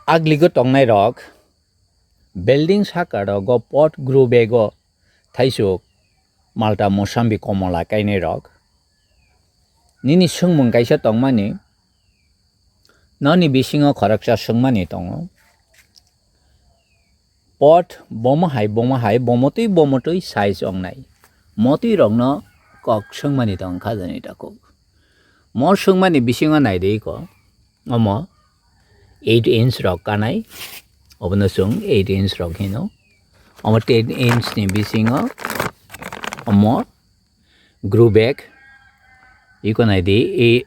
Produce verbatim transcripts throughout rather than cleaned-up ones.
Agligo tongnai rok, building saka rogo pot grow bag o thaisuk malta mosambi komola kainai rok. Nini swngmung kaisa tongmani, noni bisingo khoroksa swngmani tongo. Pot bomo hai, bomo hai, bomotwi, bomotwi size wngnai. Motwi rokno kok swngmani tong kha jani takhuk. Mo swngmani bisingo naidi ko, omo eight inch rok kanai, obono chwng eight inch rok hino. Omo ten inch ni bisingo, omo grow bag, iko naidi, e,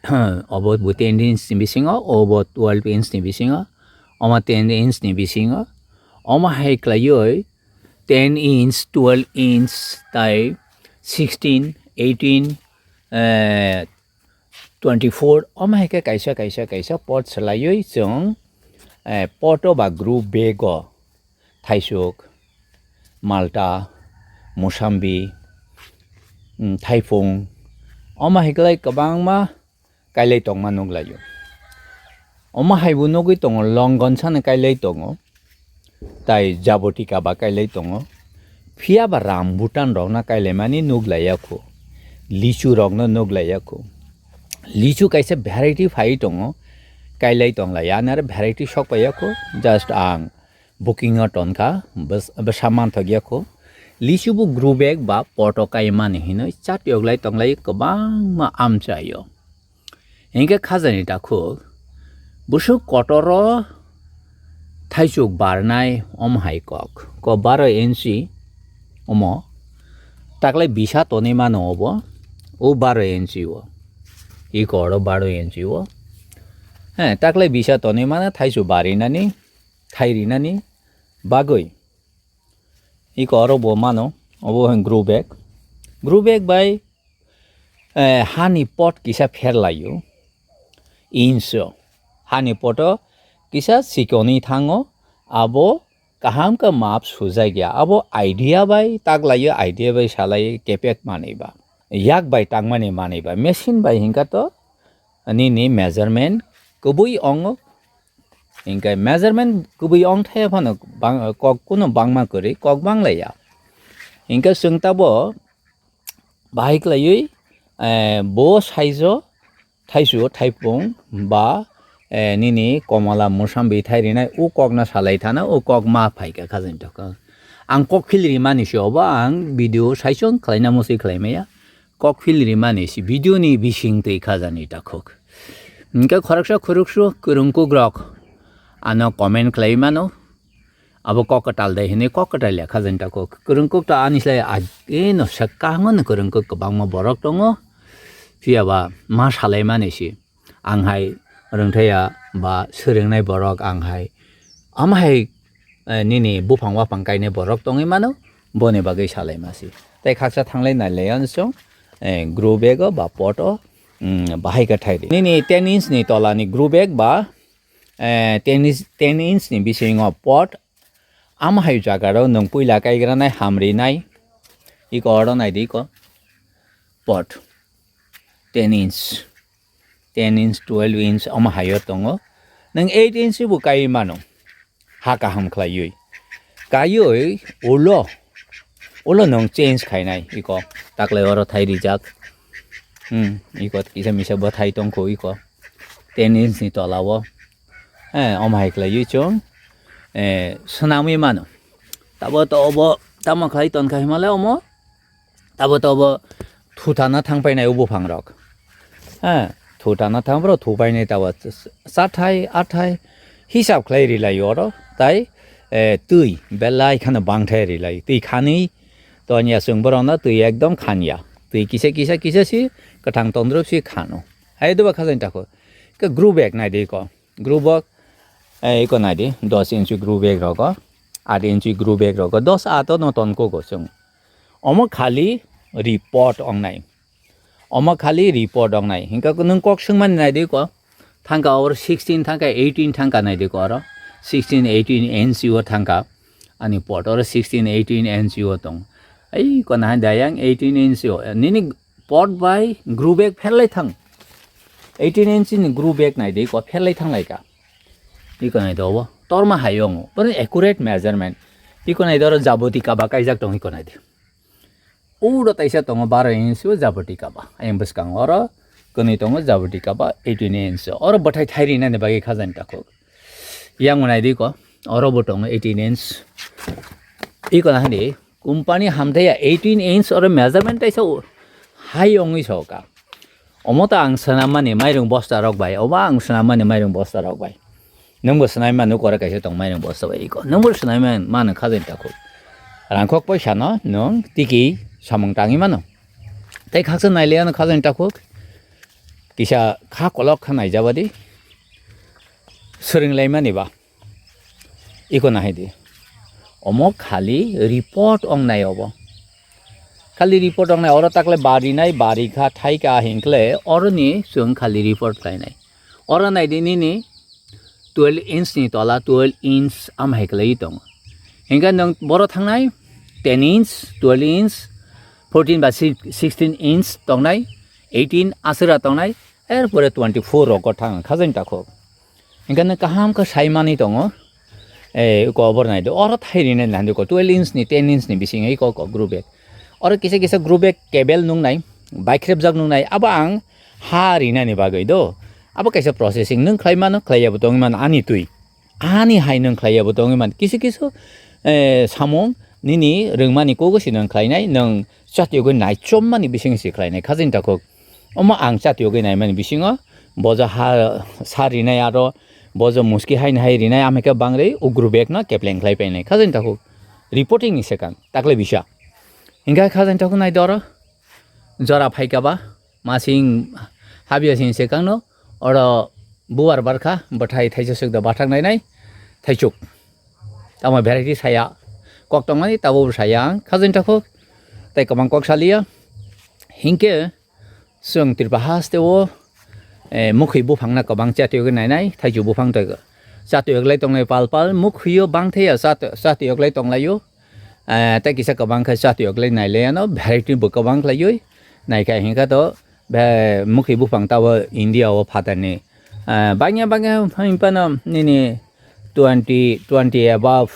obo bo ten inch ni bisingo, obo twelve inch ni bisingo, omo ten inch ni bisingo, omo hai khlaioi ten inch, twelve inch, tai sixteen, eighteen, eh, twenty-four, omo hai khe kaisa, kaisa, kaisa pot swlaiwi chwng, eh, poto ba grow bag o thaisuk, malta, mosambi, mm, thaipung, omo hai khlai kwbangma kailai tongma nuglaio. Omo hai bo nugwi tongo, longon sano kailai tongo, tai jabotika ba kailai tongo. Phiya ba rambutan rokno kailaimani nuglaiya kho, lichu rokno nuglaiya kho. Lichu kaisa variety phai tongo, kailai tonglaiya, ani aro variety sok paiya kho. Just ang booking o tonkha, bwsa manthokya kho. Lichu bo grow bag ba poto kaimani hinwi chatyoklai tonglai kwbangma amchaio. Hinkhe khajani takhuk, bwswk kotoro thaisuk barnai omo hai kok. Kok baro inchi omo. Taklai bisa tonwi mano obo, o baro inchi o. Iko oro baro inchi o. He, taklai bisa tonwi mano thaisuk barinani, thai rinani bagwi. Iko oro bo mano, obo hwn grow bag. Grow bag bai, eh, hani pot kisa pherlaio. Inch o. Hani poto kisa sikoni thango, abo kaham khe map sujak ya. Abo idea bai taklaio, idea bai salaio kepek manwi ba. Yak bai tangmani manwi ba. Machine bai hinkha to nini measurement kubui ongo. Hinkhe measurement kubui ongthaya phano bang-, kok kuno bangma kwrwi, kok banglaiya. Hinkhe chwng tabo bahai khlaiwi, eh, bo size o thaisu, thaipung ba, eh, nini komola, mosambi, thai rinai o kokno salai thana, o kok ma phaikha khajani tokha. Ang kok philri mani se obo ang video saichung khlaina musi khlai maya. Kok philri mani se video ni bising twi khajani takhuk. Hinkhe khoroksa khoroksu kwrwngkuk rok ano comment khlai mano. Abo kok kwtal de hinwi kok kwtal ya khajani takhuk. Kwrwngkuk to ani slai ageno sakka hango no kwrwngkuk kwbangma borok tongo. Phiya ba ma salai mani se. Ang hai rwngthaya ba swrwngnai borok ang hai. Ama hai, eh, nini buphang waphang kainai borok tongwi mano, boni bagwi salai masi. Tai khaksa thanglai nailai ang song, eh, grow bag o ba pot o, mm, bahai khe thai di. Nini ten inch ni tola ni grow bag ba, eh, ten inch, ten inch ni bisingo pot, ama hai jaga rok nwng puila kaigra nai hamri nai, iko oro nai di iko pot ten inch. Ten inch, twelve inch omo hai o tongo. Nwng eight inch bo kai mano. Ha kaham khlaiwi. Kaiwi ulo, ulo nwng change khainai iko. Taklai oro thai rijak. Hmm, iko kisa misa bwthai tongkho iko. Ten inch ni tola o. Eh, omo hai khlaiwi chwng, eh, swnamwi mano. Tabo to obo tamo khlai tonkha himale omo. Tabo tobo thutana thangpainai o buphangrok. Ha, thutana thangphro thupainai tabo chathai, athai hisab khlai rilai oro. Tai, eh, twi belai khano bangthai rilai. Twi khani to anya chwng borokno twi ekdom khanya. Twi kisa, kisa, kisa si kwthang tondrop si khano. Hai doba khajani takho. Ke grow bag nai de ko. Grow bag, eh, iko nai di, dos inch grow bag rogo, aat inch grow bag rogo, dos aat no tonko go chwng. Omo khali ri pot ongnai. Omo khali ri pot ongnai. Hinkhe nwng kok swngmani nai di ko. Thangka oro sixteen thangka eighteen thangka nai di ko oro. Sixteen eighteen inch o thangka. Ani pot oro sixteen eighteen inch o tong. Ei ko nai da yang eighteen inch o. Nini pot bai grow bag pherlai thang. Eighteen inch ni grow bag nai di ko pherlai thang lai ka. Iko nai do bo. torma hai wngo, boroni accurate measurement. Iko nai doro Jaboti kaba kaijak tong iko nai di. Uro taisa tongo baro inch o Jaboti kaba. Ayang bwskango oro kwnwi tongo Jaboti kaba eighteen inch. Oro bwthai thai rinani bagwi khajani takhuk. Yang nai di ko, oro bo tongo eighteen inch. Iko na hani company hamthai ya eighteen inch oro measurement taisa o hai ongwi soka. Omo ta ang swnam mani mairung bosta rok bai, omo ang swnam mani mairung bosta rok bai. Nwng bo swnai mano kora kaisa tong mairung bosta bai iko. Nwng bo swnai man, mano khajani takhuk. Rangkhok poisa no nwng tiki samung tangwi mano. Tei khaksa nai le ano khajani takhuk. Kisa kha kolok kha naijabadi. Swrwng lai mani ba. Iko nahidi. Omo khali report ong nai obo. Khali report ong nai oro takle bari nai, bari kha, thai ka hinkle oro ni chwng khali report khlai nai. Oro nai di nini twelve inch ni tola twelve inch am hai khlai tongo. Hinkhe nwng boro thangnai ten inch, twelve inch, fourteen ba sixteen inch tongnai, eighteen aswra tongnai, erpore twenty four rogo thang khajani takhuk. Hinkhe nwng kaham khe sai manwi tongo. Eh, iko obor nai di. Oro thai rinai nai di ko twelve inch ni, ten inch ni bisingo iko, iko group bag. Oro kisa kisa group bag cable nung nai, baikrepjak nung nai. Abo ang ha rinani bagwi do. Abo kaisa processing nwng khlai mano, khlai yabo tongwi mano ani twi. Ani hai nwng khlai yabo tongwi mano. Kisa kisa, eh, samung nini rwngmani kogo si nwng khlai nai, nwng chatiyogwi naichom mani bisingo si khlai nai. Khajani takhuk. Omo ang chatiyogwi naimani bisingo, bojo ha sa rinai aro, bojo muski haini hai rinai, amhai khe bangri ugru bag no kepleng khlai painai. Khajani takhuk reporting ni swkang, takle bisa. Hinkhe khajani takhuk nai doro, jora phaikha ba, masing habya sing swkang no, oro bubar barkha, bwthai thaisa swk da bathak nainai, thaichuk. Tamo variety saya, kok tongmani tabo bo saya ang, khajani takhuk, tei kwbang kok saliya. Hinkhe, Chwng Tripura haste o, eh, mukhwi buphang no kwbang chatiyogwi nainai, thaichu buphang tei chatiyok lai tongnai pal pal, mukhwi o bangthai ya chat-, chatiyok lai tonglaio. Eh, tei kisa kwbang khe chatiyok lai nai le ano, variety bo kwbang khlaiwi naikha hinkha to, be, mukhwi buphang tabo India o phatarni. Eh, bangya bangya hinphano nini twenty, twenty above,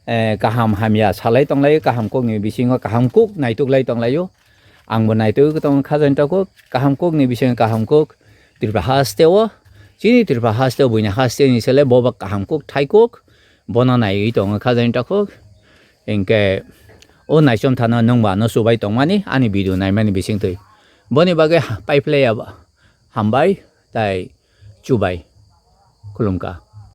eh, kaham hamya salai tonglaio, kaham kokni bisingo kaham kok naituk lai tonglaio. Angbo naituk tongo khajani takhuk, kaham kokni bisingo kaham kok Tripura haste o, chini Tripura haste o buini haste ni sele boba kaham kok thai kok, bono naiwi tongo khajani takhuk. Hinkhe o naichom thano nwngba no chubai tongmani ani video naimani bisingtwi. Boni bagwi ha-, paiphlaiya ba, hambai tai chubai. Khulumkha.